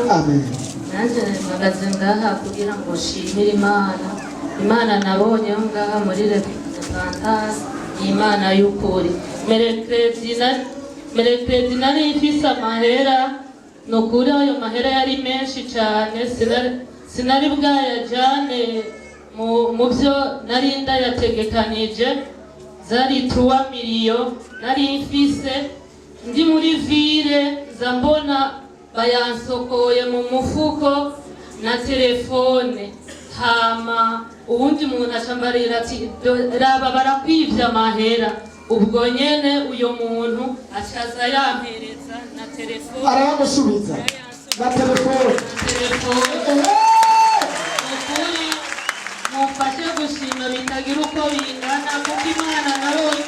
Amen. Nanjye mpagaze ngaha kugira ngo nshimire Imana. Imana nabonye ngaha muri Repantansi ni Imana y'ukuri. Mercredi nari mfise amahera, ni ukuri ayo mahera yari menshi cyane, sinari bwayajyane mu byo nari ndayategekanije. Zari 3 millions nari mfise. Ndi muri ville, nza mbona bayansokoye mu mufuko na telefone. Hama uwundi muntu acambarira ati: "Raba, barakwivye amahera." Ubwo nyene uyo muntu acaza yampereza na telefone. Arayamusubiza na telefone. Telefone. Ukuri mumfashe gushima bitagira uko bingana, kuko Imana nabonye.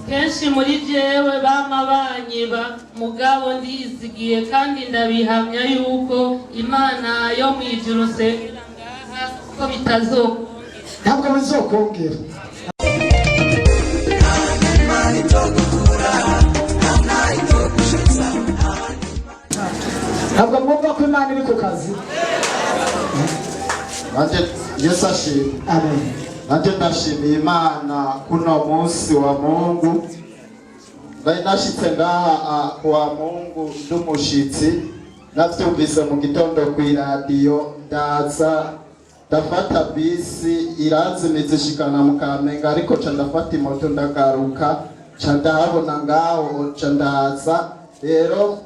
Kenshi muri jewe bama banyiba, mugabo ndizigiye kandi ndabihamya yuko Imana yo mu ijuru nsengera ngaha ko bitazokongera. Ntabwo bizokongera. Ntabwo mwumva ko Imana iri ku kazi? Nanjye Yesu ashimwe. Amen. Nanjye ndashimiye Imana kuno munsi wa Mungu. Nari nashitse ngaha kuwa Mungu ndi umushitsi, navyumvise mu gitondo kw'iradiyo, ndaza ndafata bisi iranzimiza ishikana mu Kamenge, ariko ca ndafata imoto ndagaruka, ca ndahabona ngaho, ca ndaza. Rero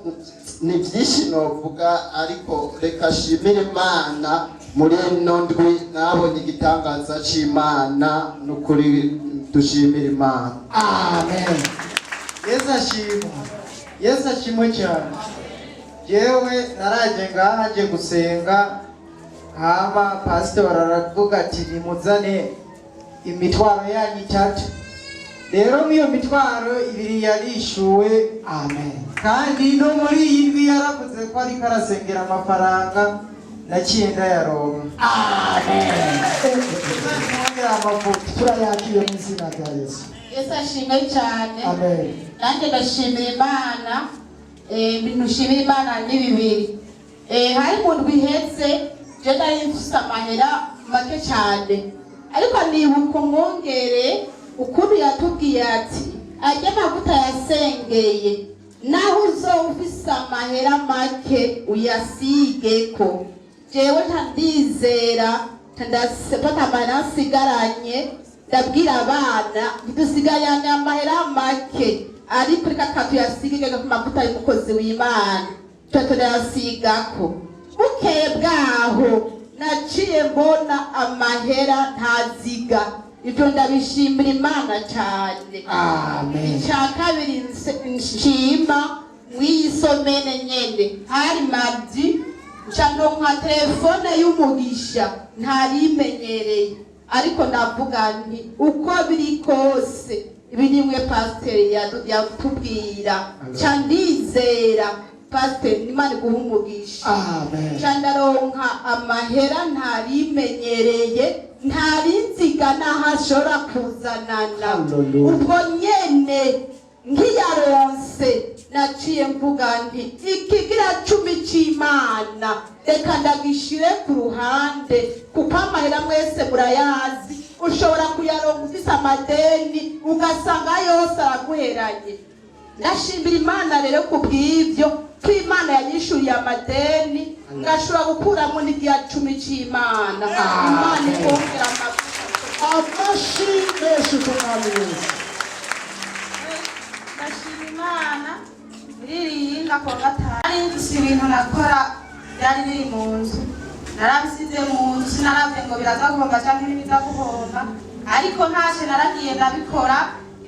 ni byinshi novuga, ariko reka shimire Imana. Muri ino ndwi nabonye igitangaza c'Imana. N'ukuri dushimire Imana. Amen. Yesu ashimwe, Yesu ashimwe cyane. Jewe naraje ngaha nje gusenga, hama pasitori aravuga ati: "Nimuzane imitwaro yanyu itatu." Rero nk'iyo mitwaro ibiri yarishuwe. Amen. Kandi no muri iyi ndwi yaravuze ko ariko arasengera amafaranga, naciye ndayaronka. Amen. Mwongera amavuta. Turayakiye mu izina rya Yesu. Yesu ashimwe cyane. Amen. Nanjye ndashimira Imana. Ibintu nshimira Imana ni bibiri. Hari mu ndwi iheze je nari mfise amahera make cyane, ariko nibuka umwungere ukuntu yatubwiye ati: "Arya amavuta yasengeye, naho uzoba ufise amahera make uyasigeko." Jewe ntandizera, ndafata amahera nsigaranye, ndabwira abana: "Ntidusigaranye amahera make, ariko reka katuyasigike ku mavuta y'umukozi w'Imana." Tuba turayasigako. Bukeye bwaho naciye mbona amahera ntaziga. Ibyo ndabishimira Imana cyane. Amen. Icya kabiri nshima, mw'iyi semaine nyene hari mardi, nca ndonka telefone y'umugisha ntarimenyereye, ariko ndavuga nti: "Uko biri kose ibi nimwe pasiteri yatubwira." Nca ndizera. Pasiteri, Imana iguha umugisha. Amen. Nca ndaronka amahera ntarimenyereye, ntarinziga n'aho ashobora kuzanana. Hallelujah. Ubwo nyene nkiyaronse, naciye mvuga nti: "Ikigira cumi c'Imana reka ndagishire ku ruhande," kuko amahera mwese murayazi, ushobora kuyaronka ufise amadeni, ugasanga yose araguheranye. Ndashimira Imana rero ku bw'ibyo, ko Imana yanyishuriye amadeni, ngashobora gukuramo n'igiya cumi c'Imana. Imana ikongera amavuta. Amashi menshi ku Mwami Yesu. Ndashima Imana. Ririringa kuwa gatanu nari mfise ibintu nakora byari biri mu nzu, narabisize mu nzu, sinaravye ngo biraza guhomba canke ntibiza guhomba, ariko ntashe naragiye ndabikora.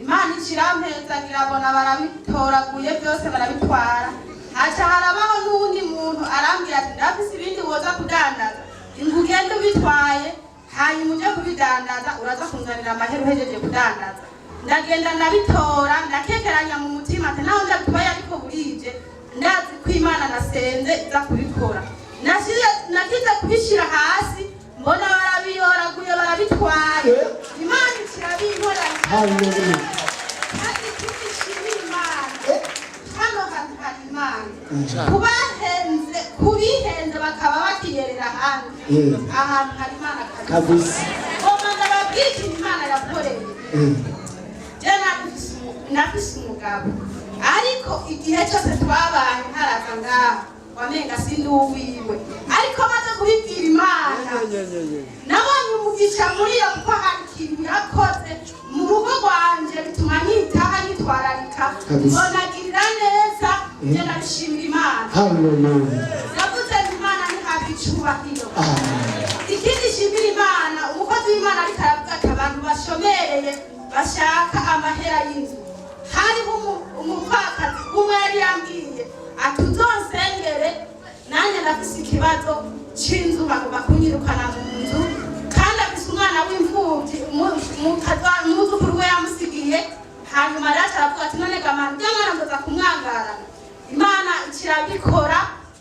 Imana icirampezagira, abona barabitoraguye byose barabitwara. Haca harabaho n'uwundi muntu arambwira ati: "Ndafise ibindi woza kudandaza, ingu ugende ubitwaye, hanyuma uje kubidandaza, uraza kunzanira amahera uhejeje kudandaza." Ndagenda ndabitora, ndakekeranya mu mutima ati: "Naho ndabitwaye, ariko burije ndazi ko Imana nasenze iza kubikora." Nakize kubishira hasi, mbona barabiyoraguye, barabitwaye. Imana ikirabinkoranye. Hallelujah. Kandi ikindi nshima Kubahenze, kubihenze bakaba bakiyerera ahandi. Ahantu hari Imana kabisa. Kabisa. Ngoma ndababwira ikintu Imana yakoreye. Je nafise umugabo, ariko igihe cyose twabaye ntaraza ngaha wamenga sindi uwiwe, ariko maze kubibwira Imana nabonye umugisha muri iyo, kuko hari ikintu yakoze mu rugo rwanje bituma nyitaha nyitwararika, mbonagirira neza. Njye ndabishimira Imana. Haleluya. Yavuze ngo Imana ntihabwe icubahiro. Amen. Ikindi nshimira Imana, umukozi w'Imana ariko aravuga ati abantu bashomereye bashaka amahera y'inzu, hariho umupfakazi umwe yari yambwiye ati uzonsengere, nanjye ndafise ikibazo c'inzu, bagomba kunyirukana mu nzu, kandi afise umwana w'imfuvyi, umwuzukuru we yamusigiye. Hanyuma rero aravuga ati none gamana ujya mwana nzoza kumwangarana. Imana kirabikora,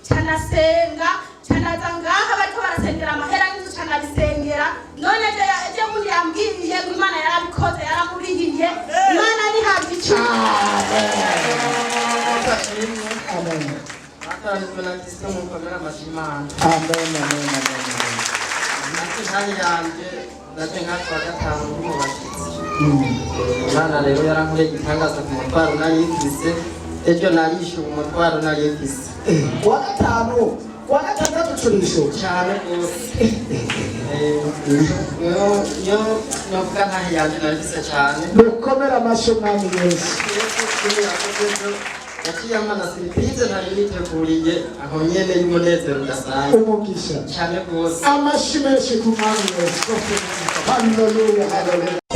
canasenga, canaza ngaha bariko barasengera amahera y'inzu, canabisengera. None ejo bundi yambwiye ngo Imana yarabikoze, yaramurihiye. Imana ntihabwa icubahiro. Amen. Batoranijwe na Kristo, mukomere amashyi Imana. Amen, amen, amen, amen. Ati ntari yanjye naje nka kuwa gatanu ndi mu bashyitsi. Imana rero yarankoreye igitangaza ku mutwaro nari mfise, ejo narishyuwe umutwaro nari mfise. Kuwa gatanu, kuwa gatandatu curisho. Cyane rwose. Iyo novuga ntahe yanjye nari mfise cyane. Mukomere amashyi Umwami Yesu. Yaciye amana surprise ntari niteguriye aho nyene y'umunezero udasanzwe. Umugisha. Cyane rwose. Amashyi menshi ku Mwami Yesu. Haleluya, haleluya.